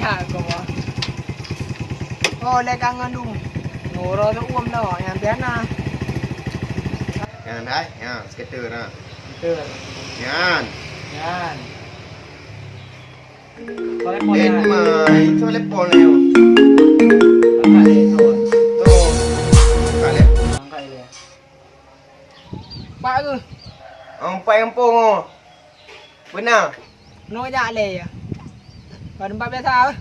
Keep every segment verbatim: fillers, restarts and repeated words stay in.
Ka kau. Oh, lé kangen dum. Nurot tu uam dah, yang biasa. Nyan hai, nyan skater nah. Betul. Nyan. Nyan. Telepon. Eh, mai, telepon lé. Angkat lé, telepon. Tu. Angkat lé. Angkat lé. Pak ke? Oh, empat kampung oh. Beuna. Nyoe jak lé ya. Pada tempat biasa.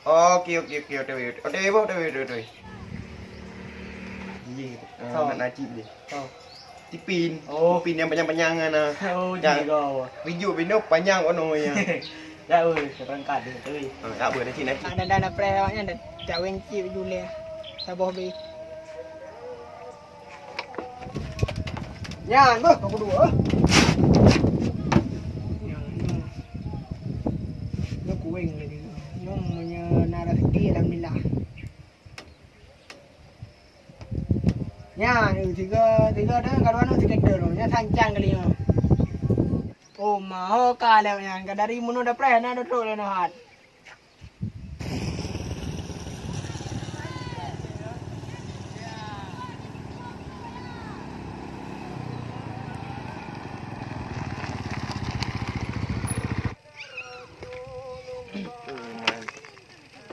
Oh, okey, okey, okey, otw, otw, otw, otw, otw. Iya, ah, so. Nak najib dia. So. Tipin. Oh. Tipin yang panjang-panjang kan, ah. Oh, yang ji kau. Rijuk bino panjang kono ya. Tak apa, terangkat dia, tu. Ah, tak apa, najib, najib. Ada, ada, ada, pre awaknya ada. Tak wenci baju lé. Saboh be. Nyan beuh, kau kedua. Nyoe kueng lagi. Nyoe meunyoe na rezeki, alhamdulillah. Nyan, eh, tiga, tiga dah, karuan tu skater tu. Nyan sancang kali nyoe. Oh, ma, oh, ka lewat nyan. Ka dari meunoe dah preh, na duduk lewat hat.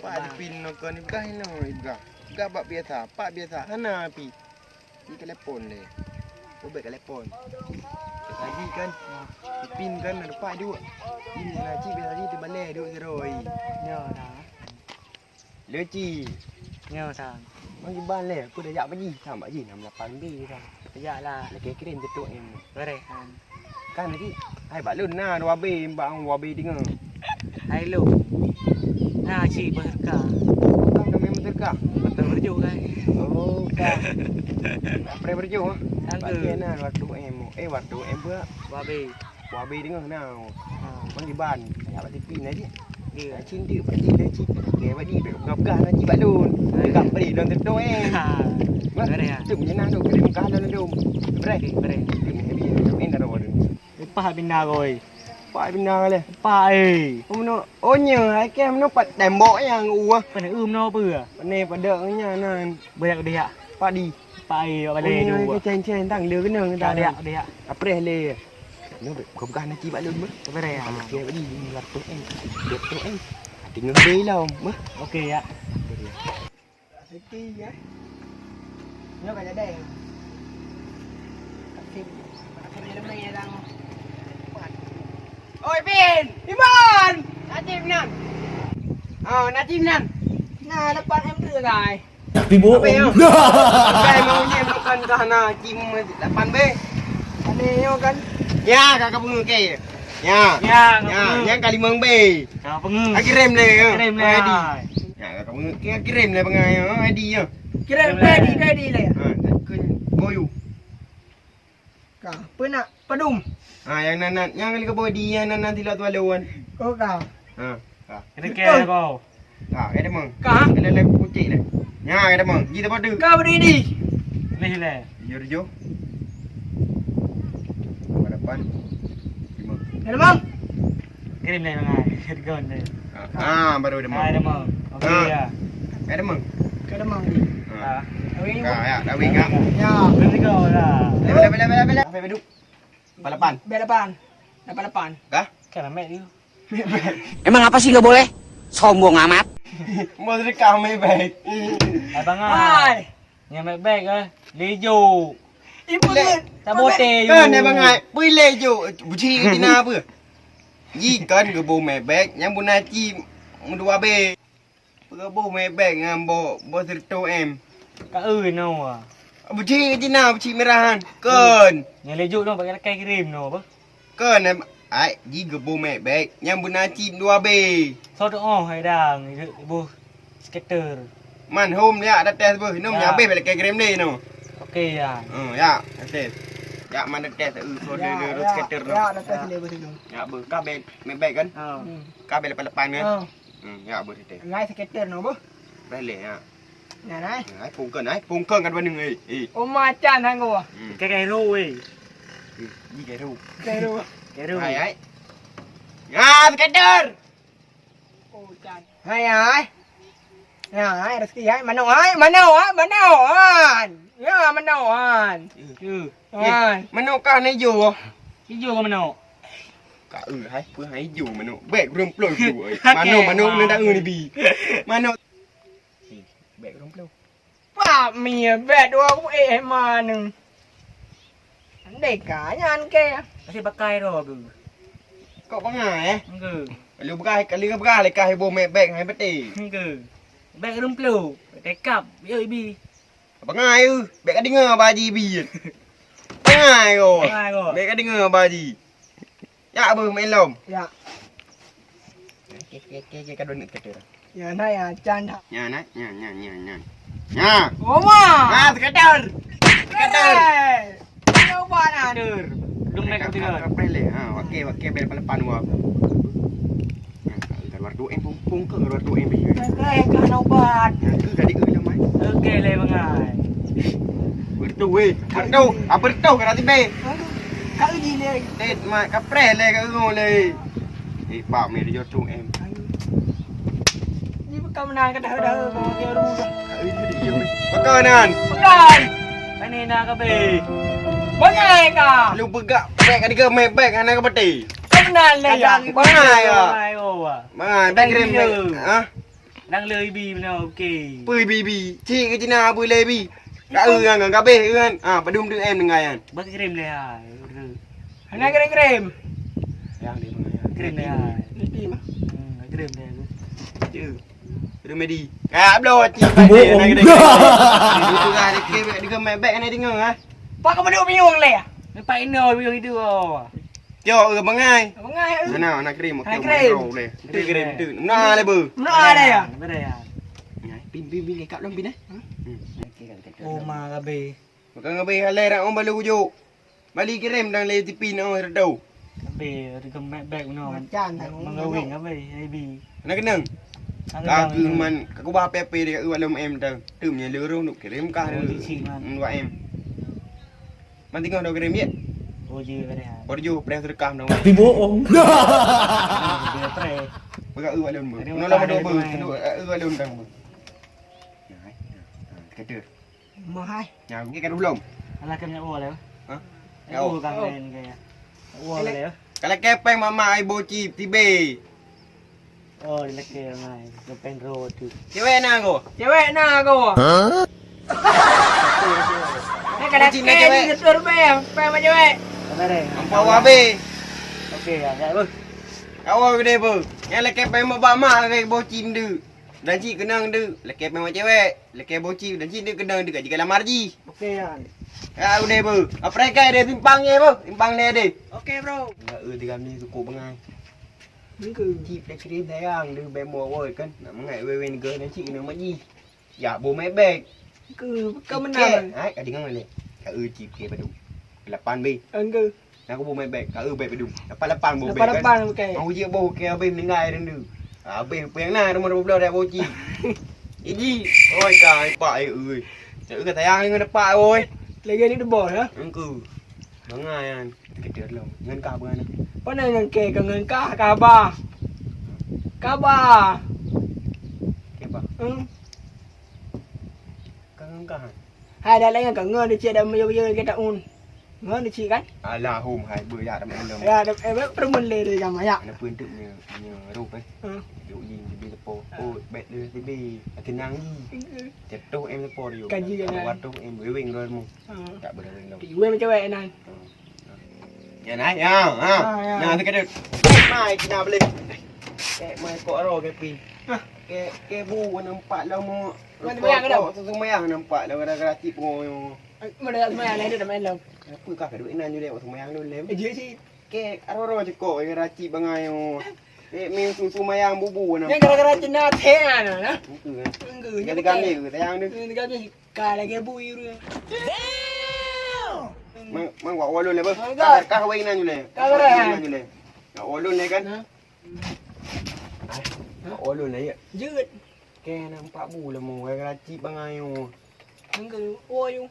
Pak Jepin nokon ibgah inoe ibgah. Ibgah bak biasa, pak biasa hana api. Di telepon deh. Kau baik telepon. Tadi kan, Ipin kan ada pak duk. Ini nak cik biasa ni terbalai duk seroi. Ya dah. Leci. Ya sang. Mang iban leh, aku dah jak bagi. Sang bak ji enam lapan B sang. Yak lah. Lagi kirim betul em. Beres kan. Kan lagi. Hai bak lun na dua B bak dua B dengar. Hai lun. Na cik berka. Bukan kami berka. Betul berjuk kan. Oh, kan. Pre berjuk ah. Angka. Bagi na waktu em. Eh, waktu em buat. Dua B. Dua B dengar na. Ha. Mang iban. Ya bak tipi na ji. Iya. Cin tu bak ji na cik. Oke, bak ji gap-gap na cik bak lun. Gap beri lun tentu eh. Ha. Beres ya. Tu menyenang tu kirim kah lun tu. Beres. Beres. Ini heavy tu. Ini dah. Lepas bina koi. Pak bina le. Pak eh. Kamu no. Oh nya, ai ke meno pat tembok yang uah. Pane um no apa? Pane pada nya nan. Banyak dia. Padi. Pak eh, apa le dua. Ceng-ceng tang le kena. Dah dia, dia. Apreh le. Nyoe beuh, bukan nanti bak lôn beuh. Sabar ya. Kalau kira bagi lima ratus M. Dua ratus M. Tinggal beli lah, beuh. Okey ya. Rezeki ya. Nyoe ka jadi. Kasih, kasih lemai ya lang. Oi Bin, Iman. Najib nan. Oh, Najib nan. Nah, dapat M tu guys. Tapi bohong. Apa ya? Bukan mau ni bukan dah na jim lapan B. Aneh yo kan? Ya, kakak bunga ke. Ya. Ya, ya, yang kali mong B. Kakak bunga. Kirim le ya. Kirim le. Adi. Ya, kakak bunga. Kirim le pengai ya. Adi ya. Kirim ready, ready le. Ha, tak kun boyu. Ka, peue nak padum? Ha, yang nan, nan, yang leuka bodi, yang nan, nan silap tualon. Oh, ka. Ha, ka. Kena care kau. Ha, kena mong. Ka? Kena lagi pucik leh. Nya, kena mong. Ji tempat tu. Ka berdiri. Leh leh. Jujur jo. Hadapan. Lima. Kena mong. Kirim leh mangai. Kirim leh. Ah, baru demam. Ah, demam. Okey ya. Ada demam. Ada demam. Ah. Awin. Ya, ya, dah wing ya. Ya. Boleh kau lah. Bela, bela, bela, bela. Sampai beduk. Balapan. Balapan. Balapan. Kah? Kan amat dia. Emang apa sih nggak boleh? Sombong amat. Mau sedekah mai baik. Abang ah. Hai. Nyang bèk-bèk eh, lé jok. Ibu le, tak bote. Kan abang ai, pui lé jok. Buci tina apa? Ji kan geuboh mebek nyang buna ci meudua be. Geuboh mebek ngan bo, bo sirto em. Ka eu no. Buci tina buci merahan. Kan. Nyang lé jok no pakai lakai kirim no apa? Kon ai ji geuboh mebek nyang beuna cit dua be. Soe teu'oh hai dang boh skater. Man hom yak dates boh nom nyabeh bela kirim deh no. Oke ya. Oh ya dates. Yak man dates eh soe deh skater no. Ya dates deh boh tu. Ya boh ka be mebek kan? Ka be lepan-lepan kan? Hmm ya boh dates. Ngai skater no boh. Bele ya. Nyan ai. Ai pungkeun ai, pungkeun kan bani eh. Eh. Oh macan hang gua. Ke kero weh. Eh, ni kero. Kero. Kero. Ai ai. Ya, skater. Hai, hai. Ya, hai, rezeki, hai. Manok, hai. Manok, hai. Manok, han. Ya, manok, han. Eh, eh. Han. Manok kah hana ijo? Ijo kah manok? Ka eu, hai, peue hai ijo manok. Bèk geurumplo ijo, eh. Manok, manok, neu daeu ni bi. Manok. Eh, bèk geurumplo. Pak Mie bèk dua ku eh maneng. Andai ka nyan ke. Asyik pakai roh ke? Kok bangai, eh? Enggak. Lalu begah, kali begah lekas ibu mek bèk hai beutih. Enggak. Bèk rumplu, tekap, yo ibi. Bangai eu, bèk ka deungoe Abah Haji ibi. Bangai ko. Bangai ko. Bèk ka deungoe Abah Haji. Ya, beuh, main lom. Ya. Oke, oke, oke, oke, kadon ni kata. Ya, na ya, canda. Ya, na, ya, ya, ya, ya. Ya. Oma. Ah, sekadar. Sekadar. Coba na. Dur. Dum naik kau tidur. Kapres le. Ha, oke, oke, bel pelepan wa. Ya, kalau luar tu em pung pung ke luar tu em. Oke, kan obat. Ya, tu tadi ke lemah. Oke, le bangai. Bertu weh. Bertu. Apa tu kena tiba? Kau ni le. Tet mak kapres le kau ngole. Eh, Pak Mir jo tu em. Ni bukan menang ke dah dah kau dia ru dah. Pakon nan. Pakon. Ani na ka be. Bangai ka. Lu begak bek ka diga mai bek ana ka peti. Kau menang le ya. Bangai ya. Bangai oh. Bangai bek krim. Ha? Nang le ibi meunoe, oke. Peue ibi-ibi? Cik ke Cina peue le ibi? Ka eu ngan, ngan kabeh eu ngan. Ah, padum tu em dengan nyan. Bagi krim le ha. Hana krim-krim. Yang dia mengayan. Krim le ha. Nanti mah. Hmm, krim le. Cik. Remedi. Kayak bloh cik. Bohong. Itu kan dia krim, dia krim bek, bek kena dengar ha. Pak kau duduk biung le ya? Pak ino biung itu oh. Cok, eh, bangai. Bangai, eh. Mana, nak krim? Okey, nak krim. Boleh. Itu krim, itu. Mana ada, bu? Mana ada ya? Mana ya? Ya, pin, pin, pin, kekap dong, pin, eh. Hmm. Oh, ma, gabe. Bukan gabe, halai rak, om, balu kujok. Bali krim dan le tipi, no, redo. Gabe, ada gemek beg, no. Macan, mengawing, gabe, maybe. Nak kenang? Ka keu man, ka kubah P P dia, ka keu alum M dah. Tu punya lurung, nak krim kah? Oh, licin, man. Hmm, dua M. Man tinggal dua krim, ya? Oh, je, kena. Baru jauh, preh sedekah, dong. Tapi bohong. Dia preh. Peugah eu alun, bu. Ada. Nolong ada, bu. Ada. Kedua, eh, eu alun, dong, bu. Ya, hai. Ha, kata. Mah, hai. Ya, ni kan belum. Alah, kan nyak wall, ya? Ha? Nyak wall. Kan main ke, ya? Wall, ya? Kalau kepeng mama ai boci, tibe. Oh, dilakèe ngai, geupen ro tu. Cewek na ko? Cewek na ko? Hah? Ni kada cewek. Cewek. Ampa wabe. Oke, ya, ya, beuh. Kawa gede, beuh. Nyang lakèe pen bak mak, lakèe boci meudeuk. Dan cit keunong deuk, lakèe pen bak cewek. Lakèe boci, dan cit deuk keunong deuk, jika lamar jih. Oke, ya. Ya, udah, beuh. Apa rekai deh, simpang ye, beuh. Simpang deh, deh. Oke, bro. Enggak, eh, tiga menit cukup, bengai. Nike. Cit dah kirim sayang, dia bemo woi kan. Nak mengai wewen ke, dan cik kena mak jih. Ya, bo mek beg. Ke, ke menang. Hai, ka dengar le. Ka eu cip ke padu. Lapan be. Enggak. Nak bo mek beg. Ka eu beg padu. Lapan lapan bo beg. Lapan lapan, oke. Mau je bo ke habis meninggai rindu. Habis apa yang nak rumah dua belas dah bo cip. Iji. Oi, ka pak ai ui. Ka eu ka sayang dengan pak oi. Lagi ni debol ha. Engku. Mangai kan. Kecil lom. Ngan kah bukan? Mana ngan ke, ke ngan kah, kah bah? Kah bah? Ke bah? Hmm. Kah ngan kah? Hai, dah lain kan, ngan dia cik dah meuyeu-meuyeu kita un. Ngan dia cik kan? Alahum hai, bu ya, dah main lom. Ya, dah, eh, permen le dia jam ya. Ada pun tu punya, punya rup eh. Hmm. Duk jin, jin tepo. Oh, bet dia tibi. Tenang ni. Hmm. Jatuh em tepo dia. Kaji kan? Waduh em, weweng roh mu. Hmm. Tak boleh weng lom. Tiweng macam wek nan. Hmm. Ya, nah, ya, ha. Ah, ya. Nah, tu kena. Mai Cina boleh. Kek mai kok aro ke pi. Hah? Kek, kek bu nampak lah mu. Mana bayang dah? Kok susu mayang nampak lah gara-gara cip pengoyo. Eh, mana dah semayang lah, dia dah main lah. Apa kah kedua inan je lewat semayang dulu lem? Eh, dia sih. Kek aro-aro je kok gara-gara cip bangai yo. Kek main susu mayang bubu nampak. Ni gara-gara Cina teh ana lah. Itu kan. Enggak, dia kami ke sayang dia. Dia kami. Ka lagèe bui ureueng. Mang, mang wak walun le beuh. Ka, ka wai nan jule. Ka wai nan jule. Wak walun le kan? Ha? Wak walun le ya. Jeuet. Ke nampak bu le mo, wai raci bangai nyoe. Enggak, oh, yuk.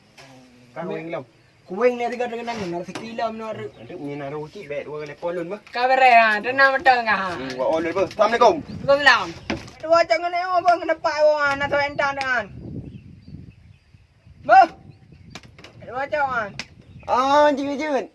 Ka wai lom. Kueng ni tiga dengan ni, harus kilo menurut. Aduh, ni nak ruci, baik dua kali polon bah. Kau beri ha, tenang betul kah ha. Hmm, buat oleh bah. Assalamualaikum. Waalaikumsalam. Dua jangan ni, oh, bang, kenapa awak nak tahu entah dengan. Bah. Dua jangan. Ah, jin, jin.